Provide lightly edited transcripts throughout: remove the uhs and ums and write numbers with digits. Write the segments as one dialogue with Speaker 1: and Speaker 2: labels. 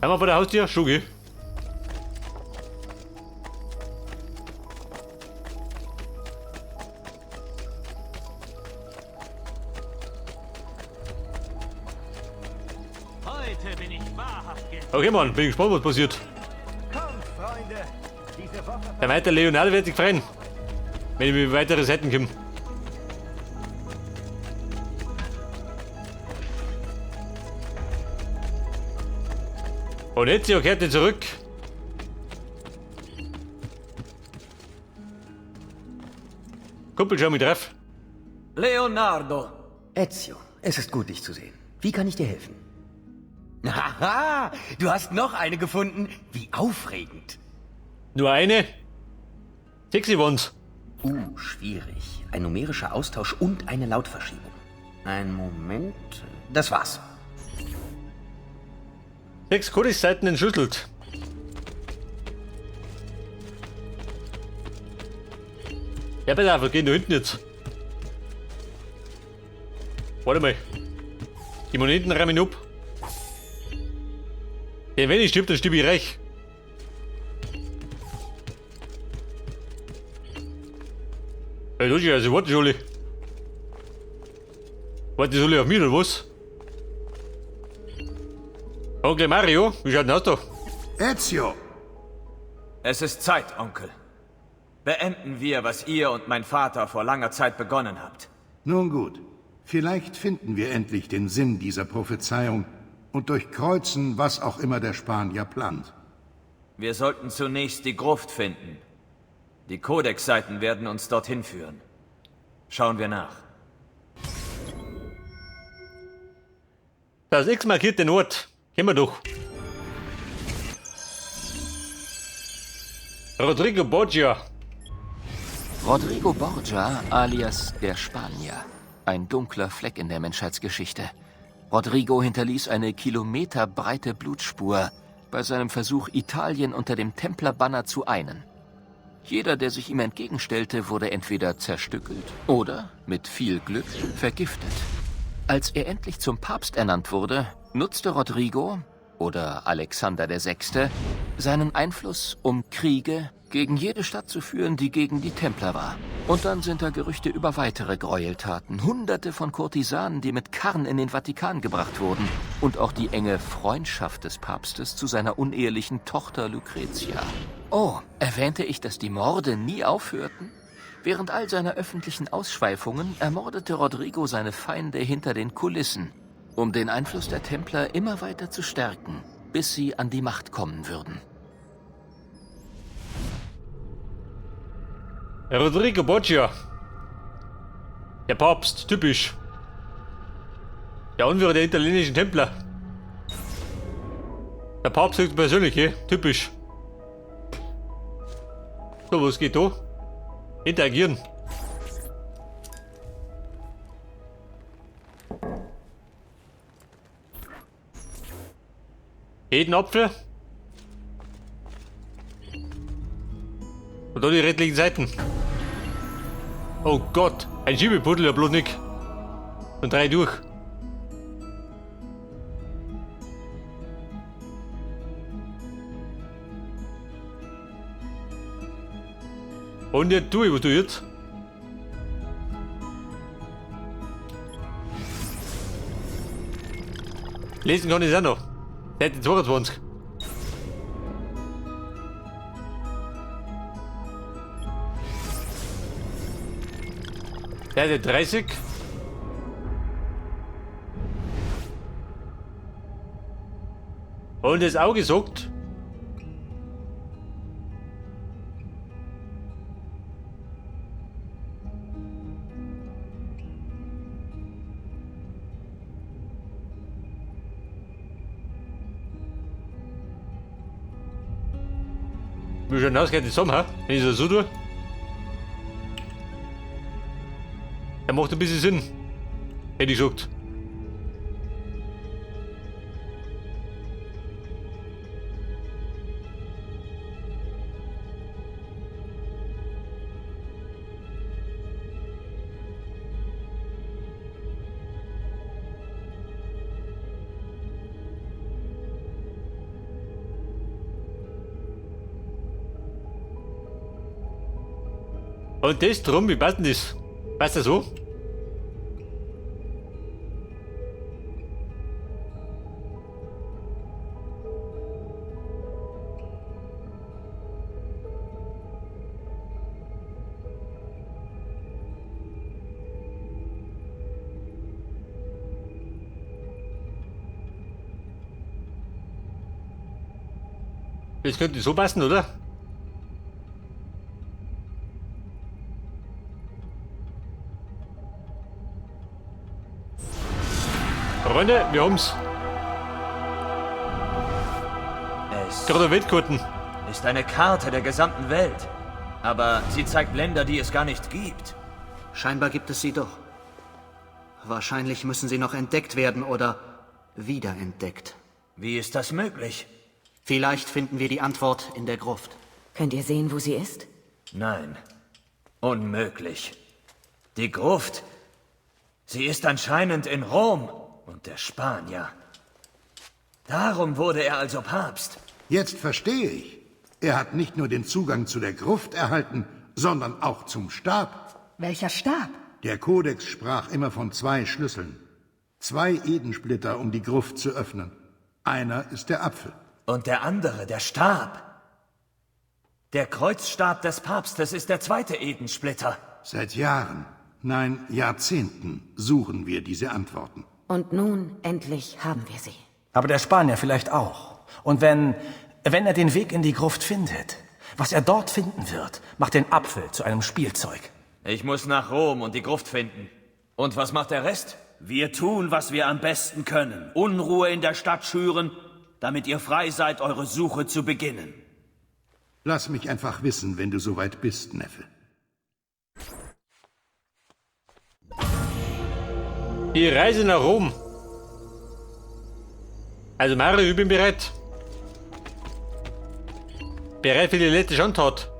Speaker 1: Einmal vor der Haustür, schon, gell?
Speaker 2: Heute bin ich wahrhaft
Speaker 1: Okay, Mann, bin gespannt, was passiert.
Speaker 3: Kommt, Freunde! Diese Woche
Speaker 1: Der weiter Leonardo wird sich freuen, wenn ich mir weitere Seiten komme. Und Ezio kehrte zurück. Kumpel, schau mich drauf.
Speaker 4: Leonardo!
Speaker 3: Ezio, es ist gut, dich zu sehen. Wie kann ich dir helfen? Haha, du hast noch eine gefunden. Wie aufregend.
Speaker 1: Nur eine? Sexy Ones.
Speaker 3: Schwierig. Ein numerischer Austausch und eine Lautverschiebung. Ein Moment. Das war's.
Speaker 1: 6 Codex-Seiten entschlüsselt. Ja, pass auf, wir gehen da hinten jetzt. Warte mal. Die Moneten räumen ab. Denn wenn ich stirb, dann stirb ich reich. Hey, Luigi, also warte schon. Warte soll ich auf mich oder was? Onkel Mario, wie schaut denn aus da?
Speaker 5: Ezio!
Speaker 4: Es ist Zeit, Onkel. Beenden wir, was ihr und mein Vater vor langer Zeit begonnen habt.
Speaker 5: Nun gut, vielleicht finden wir endlich den Sinn dieser Prophezeiung und durchkreuzen, was auch immer der Spanier plant.
Speaker 4: Wir sollten zunächst die Gruft finden. Die Codex-Seiten werden uns dorthin führen. Schauen wir nach.
Speaker 1: Das X markiert den Ort. Kennen wir doch. Rodrigo Borgia.
Speaker 6: Rodrigo Borgia, alias der Spanier. Ein dunkler Fleck in der Menschheitsgeschichte. Rodrigo hinterließ eine kilometerbreite Blutspur bei seinem Versuch, Italien unter dem Templerbanner zu einen. Jeder, der sich ihm entgegenstellte, wurde entweder zerstückelt oder, mit viel Glück, vergiftet. Als er endlich zum Papst ernannt wurde, nutzte Rodrigo, oder Alexander der Sechste, seinen Einfluss, um Kriege gegen jede Stadt zu führen, die gegen die Templer war. Und dann sind da Gerüchte über weitere Gräueltaten. Hunderte von Kurtisanen, die mit Karren in den Vatikan gebracht wurden. Und auch die enge Freundschaft des Papstes zu seiner unehelichen Tochter Lucrezia. Oh, erwähnte ich, dass die Morde nie aufhörten? Während all seiner öffentlichen Ausschweifungen ermordete Rodrigo seine Feinde hinter den Kulissen, um den Einfluss der Templer immer weiter zu stärken, bis sie an die Macht kommen würden.
Speaker 1: Rodrigo Borgia. Der Papst, typisch. Der Anführer der italienischen Templer. Der Papst höchstpersönlich, typisch. So, was geht da? Interagieren. Jeden Apfel. Und da die restlichen Seiten. Oh Gott, ein Schiebepuddel, ja bloß nicht. Und 3 durch. Und jetzt tue ich, was du jetzt? Lesen kann ich es auch noch. Seite 22. Seite 30. Und das Auge sagt. Wie schon ausgeht die Sommer, wenn ich das so tue. Der macht ein bisschen Sinn, hätte ich gesagt. Und das drum, wie passt denn das? Passt das so? Das könnte so passen, oder? Freunde, wir haben's.
Speaker 4: Es
Speaker 1: Gerade Weltkarten.
Speaker 4: ist eine Karte der gesamten Welt. Aber sie zeigt Länder, die es gar nicht gibt.
Speaker 7: Scheinbar gibt es sie doch. Wahrscheinlich müssen sie noch entdeckt werden oder wiederentdeckt.
Speaker 4: Wie ist das möglich?
Speaker 7: Vielleicht finden wir die Antwort in der Gruft.
Speaker 8: Könnt ihr sehen, wo sie ist?
Speaker 4: Nein. Unmöglich. Die Gruft. Sie ist anscheinend in Rom. Und der Spanier. Darum wurde er also Papst.
Speaker 5: Jetzt verstehe ich. Er hat nicht nur den Zugang zu der Gruft erhalten, sondern auch zum Stab.
Speaker 9: Welcher Stab?
Speaker 5: Der Kodex sprach immer von zwei Schlüsseln. Zwei Edensplitter, um die Gruft zu öffnen. Einer ist der Apfel.
Speaker 4: Und der andere, der Stab. Der Kreuzstab des Papstes ist der zweite Edensplitter.
Speaker 5: Seit Jahren, nein, Jahrzehnten suchen wir diese Antworten.
Speaker 8: Und nun endlich haben wir sie.
Speaker 10: Aber der Spanier vielleicht auch. Und wenn er den Weg in die Gruft findet, was er dort finden wird, macht den Apfel zu einem Spielzeug.
Speaker 4: Ich muss nach Rom und die Gruft finden. Und was macht der Rest?
Speaker 2: Wir tun, was wir am besten können. Unruhe in der Stadt schüren, damit ihr frei seid, eure Suche zu beginnen.
Speaker 5: Lass mich einfach wissen, wenn du soweit bist, Neffe.
Speaker 1: Die Reise nach Rom. Also Mario, ich bin bereit. Bereit für die letzte Schandtat.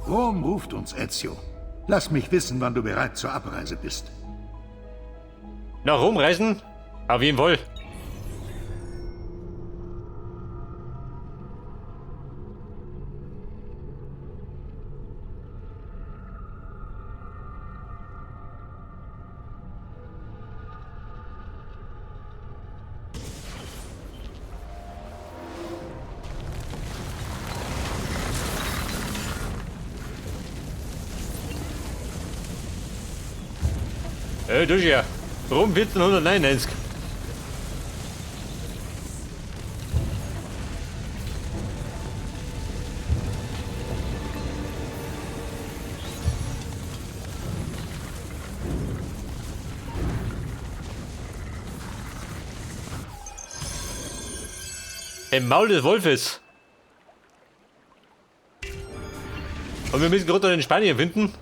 Speaker 5: Rom ruft uns, Ezio. Lass mich wissen, wann du bereit zur Abreise bist.
Speaker 1: Nach Rom reisen? Auf jeden Fall. Das ist ja. Rom 1499. Im Maul des Wolfes. Und wir müssen gerade den Spanier finden.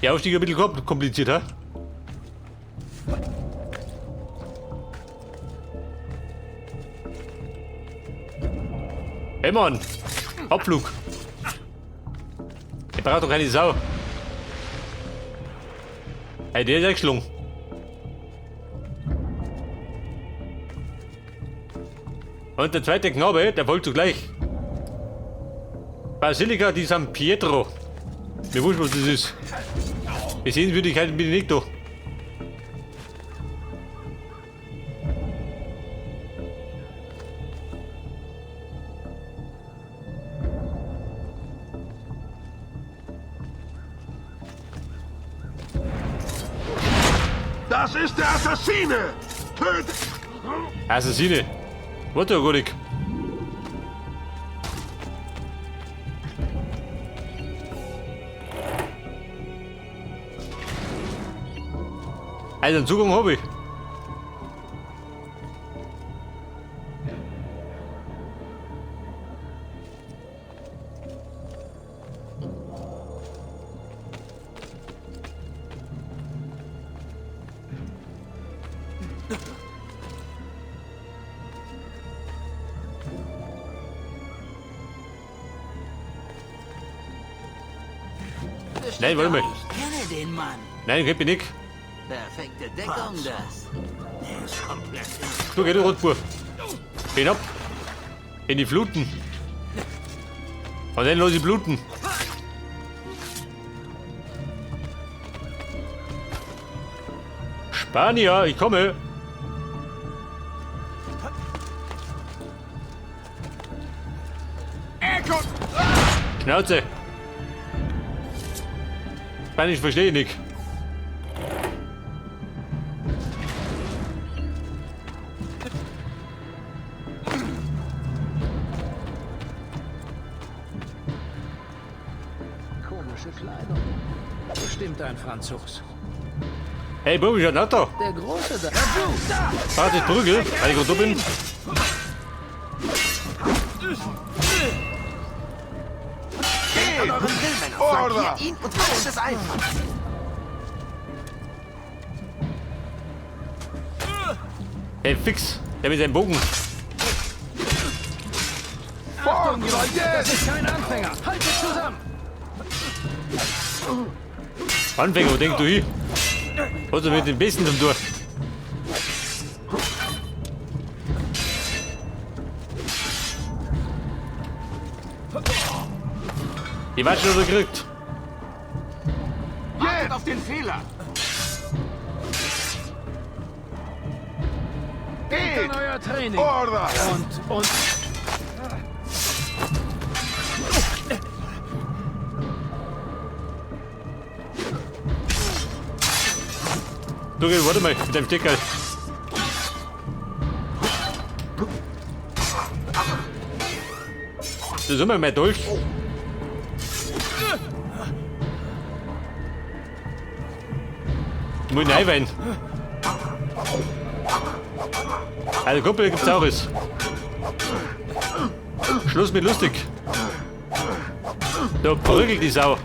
Speaker 1: Der Aufstieg ist ein bisschen kompliziert, hä? Hey Mann! Abflug! Ich brauche doch keine Sau! Hey, der ist ja geschlungen. Und der zweite Knabe, der folgt zugleich. Basilica di San Pietro. Mir wurscht, was das ist. Die Sehenswürdigkeiten bin ich nicht da.
Speaker 11: Das ist der Assassine! Töte!
Speaker 1: Assassine? What the Gorik? Also einen Zugang habe ich. Nein, warte mal.
Speaker 9: Ich kenne den Mann.
Speaker 1: Nein, ich bin nicht.
Speaker 9: Perfekte Deckung, das. Der ist komplett
Speaker 1: Du, geh du, Rotbur. Hinab. In die Fluten. Und dann los die Bluten. Spanier, ich komme. Schnauze. Spanisch verstehe ich nicht.
Speaker 12: Komische Kleidung. Bestimmt ein Franzos.
Speaker 1: Hey, Bub, ich hab ein Auto.
Speaker 12: Der Große da.
Speaker 1: Fahr das Prügel, weil ich gerade da bin.
Speaker 3: Denkt an euren Drill, Männer. Flankiert ihn und macht es einfach.
Speaker 1: Hey, fix. Der mit seinem Bogen.
Speaker 12: Achtung, Leute, das ist kein Anfänger. Haltet zusammen.
Speaker 1: Anfänger, wo denkst du hin? Was ist mit dem Besten zum Tor? Die Watsche oder gekriegt?
Speaker 11: Wartet auf den Fehler!
Speaker 12: Denkt an euer Training.
Speaker 11: Order!
Speaker 12: Und
Speaker 1: Du, geh, warte mal, mit deinem Stecker. Das ist immer mehr durch. Ich muss reinweinen. Also Kumpel gibt's auch was. Schluss mit lustig. Da prügelt die Sau.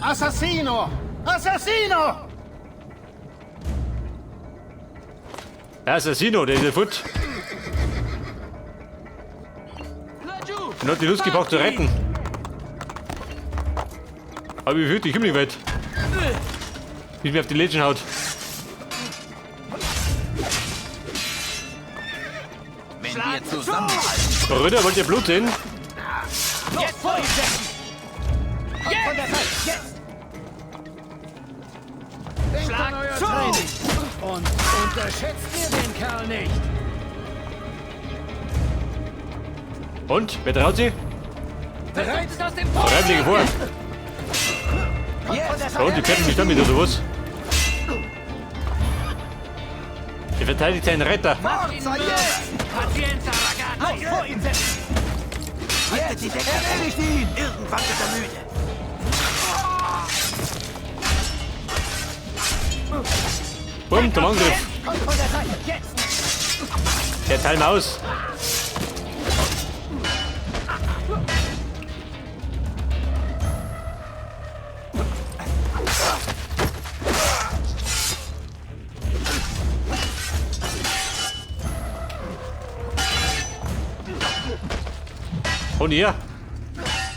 Speaker 12: Assassino! Assassino!
Speaker 1: Assassino, der ist ja fort. Und hat die Lust gebraucht zu retten. Aber ich fürchte, ich komme nicht weit. Bis mir auf die Lädchen haut.
Speaker 9: Wenn wir zusammenhalten.
Speaker 1: Brüder, wollt ihr Blut sehen?
Speaker 12: Jetzt vor ihm setzen! Jetzt! Von der Seite, jetzt! Denkt an euer Training. Und unterschätzt mir den Kerl nicht.
Speaker 1: Und? Wer traut sich?
Speaker 12: Bereitet aus dem
Speaker 1: Treiben vor.
Speaker 12: Jetzt!
Speaker 1: Und die ketten mich damit, oder was? Der verteidigt seinen Retter.
Speaker 12: Forza, jetzt! Pazienza, ragazzi! Los, vor ihm setzen!
Speaker 9: Haltet die Deckung.
Speaker 3: Erledigt ihn! Irgendwann wird er müde.
Speaker 1: Bumm, zum Angriff.
Speaker 12: Kommt von der Seite, jetzt!
Speaker 1: Der teilt aus. Und ihr?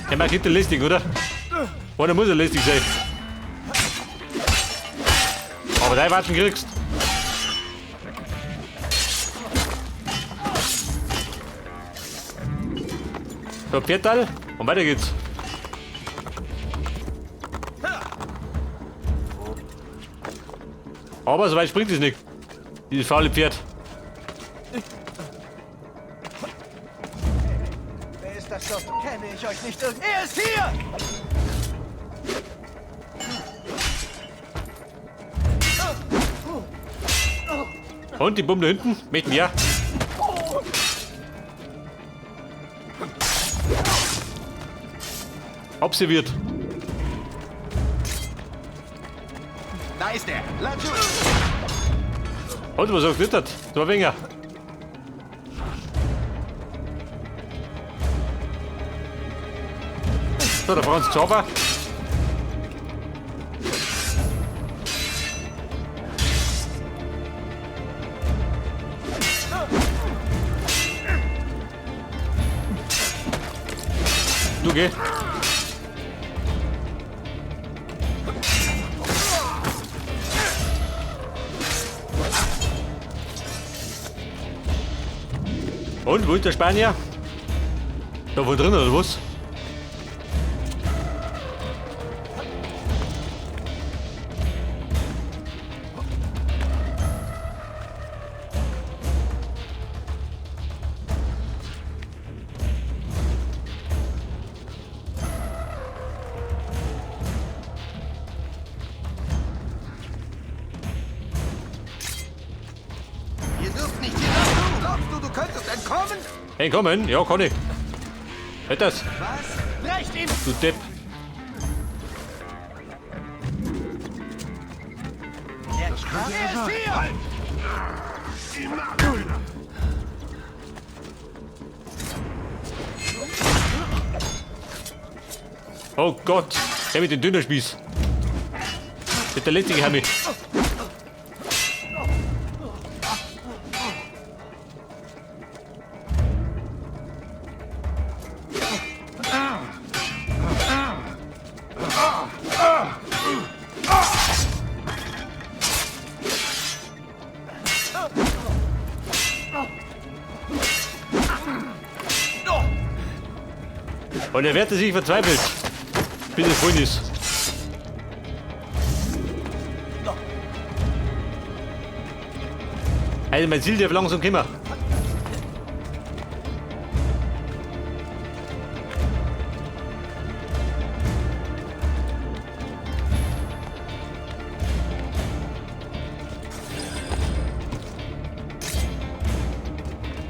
Speaker 1: Der macht hinter lästig, oder? Oder muss er lästig sein? Aber drei Watschen kriegst. So, Viertel und weiter geht's. Aber so weit springt es nicht. Dieses faule Pferd.
Speaker 7: Wer ist das dort? Kenne ich euch nicht irgend... Er ist hier!
Speaker 1: Und die Bumm da hinten? Möchten wir? Observiert.
Speaker 3: Da ist er. Laju!
Speaker 1: Und was sagt das? Das war weniger. So, der Franz Xaver. Du geh. Und, wo ist der Spanier? Da wo drin, oder was?
Speaker 3: Ihr dürft nicht hier. Glaubst du, du könntest entkommen?
Speaker 1: Entkommen? Ja, kann ich. Halt das.
Speaker 3: Was? Brecht ihm!
Speaker 1: Du Depp.
Speaker 3: Das könnte er ist hier!
Speaker 1: Oh Gott, der mit dem Dönerspieß. Mit der letzte Hammi. Und er wehrte sich verzweifelt, bis es vorhin ist. Also mein Ziel darf langsam kommen.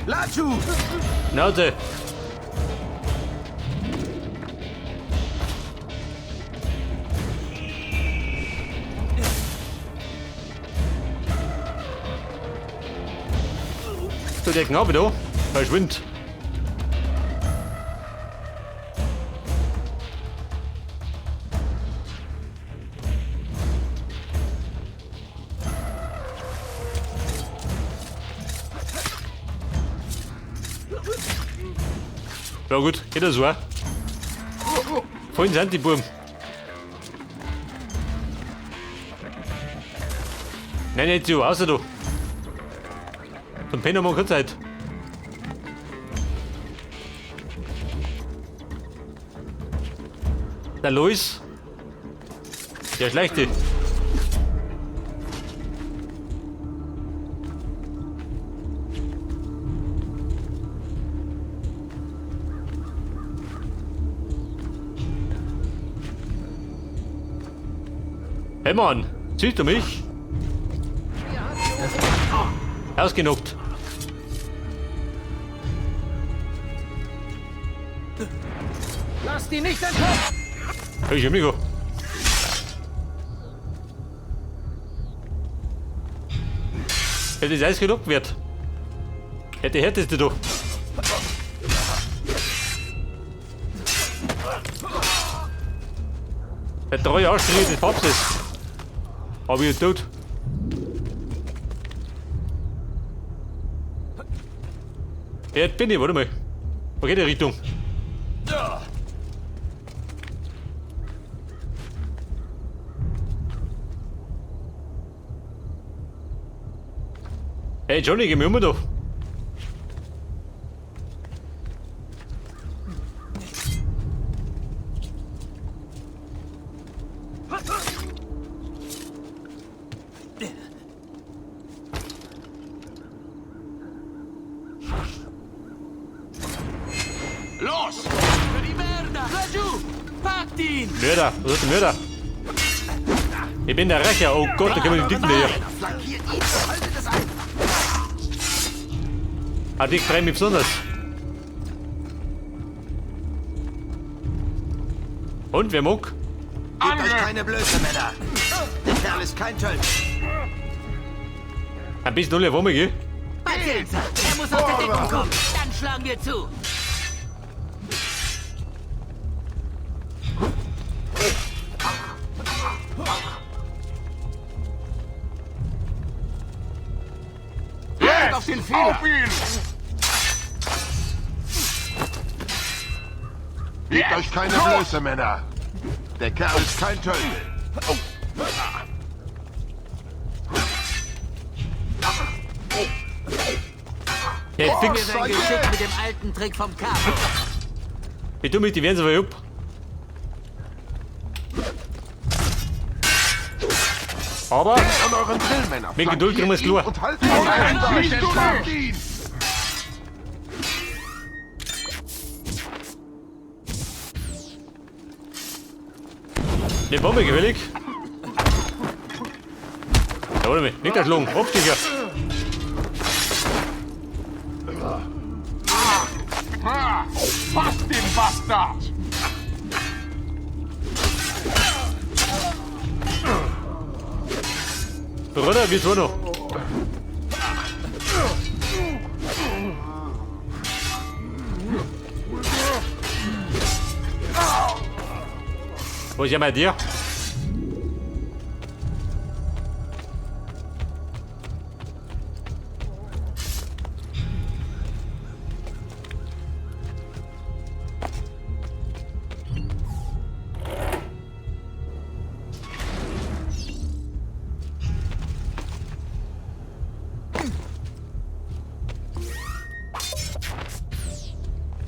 Speaker 3: Laju!
Speaker 1: Schnauze! So, der Knabe da verschwindet. Ja gut, geht das so. Vorhin sind die Buben. Nein, nicht so, außer du. Zum Penner mal kurz Zeit. Der Luis. Der Schlechte. Hey Mann, siehst du mich? Ausgenockt.
Speaker 12: Lass die nicht entkommen!
Speaker 1: Hey, amigo. Hätte es ausgenockt wird. Hätte härteste du. Der treue Arschtritt des Papstes. Aber ich tot. Ja, bin ich, warte mal. Wo geht die Richtung? Hey Johnny, geh mir um da.
Speaker 2: Los! Für die Mörder! Laggiù! Packt ihn!
Speaker 1: Mörder, was ist der Mörder? Ich bin der Rächer, oh Gott, da kommen die Dicken her.
Speaker 3: Flankiert ihn! Haltet es ein!
Speaker 1: Ah, die freuen mich besonders. Und, wer mag?
Speaker 3: Gebt euch keine Blöße, Männer. Der Kerl ist kein Tölpel.
Speaker 1: Ein bisschen alle Wumme, gell?
Speaker 9: Pazienza, er muss aus der Deckung kommen. Dann schlagen wir zu.
Speaker 11: Jetzt! Auf den Fehler! Auf ihn! Gebt euch keine Blöße, Männer. Der Kerl ist kein Tölpel.
Speaker 1: Hey, fix.
Speaker 9: Wir werden geschickt mit dem alten Trick vom Capo.
Speaker 1: Ich tu mich, die werden sie ab. Aber
Speaker 11: Denkt an euren Drill, Männer.
Speaker 1: mit Geduld kriegen wir es klar.
Speaker 11: Und haltet ihn!
Speaker 1: Die Bombe gefällig. Da warte mal, nicht erschlagen, Abstecher.
Speaker 11: Fass den Bastard!
Speaker 1: Bruder, wir tun noch. Wo ist ja bei dir?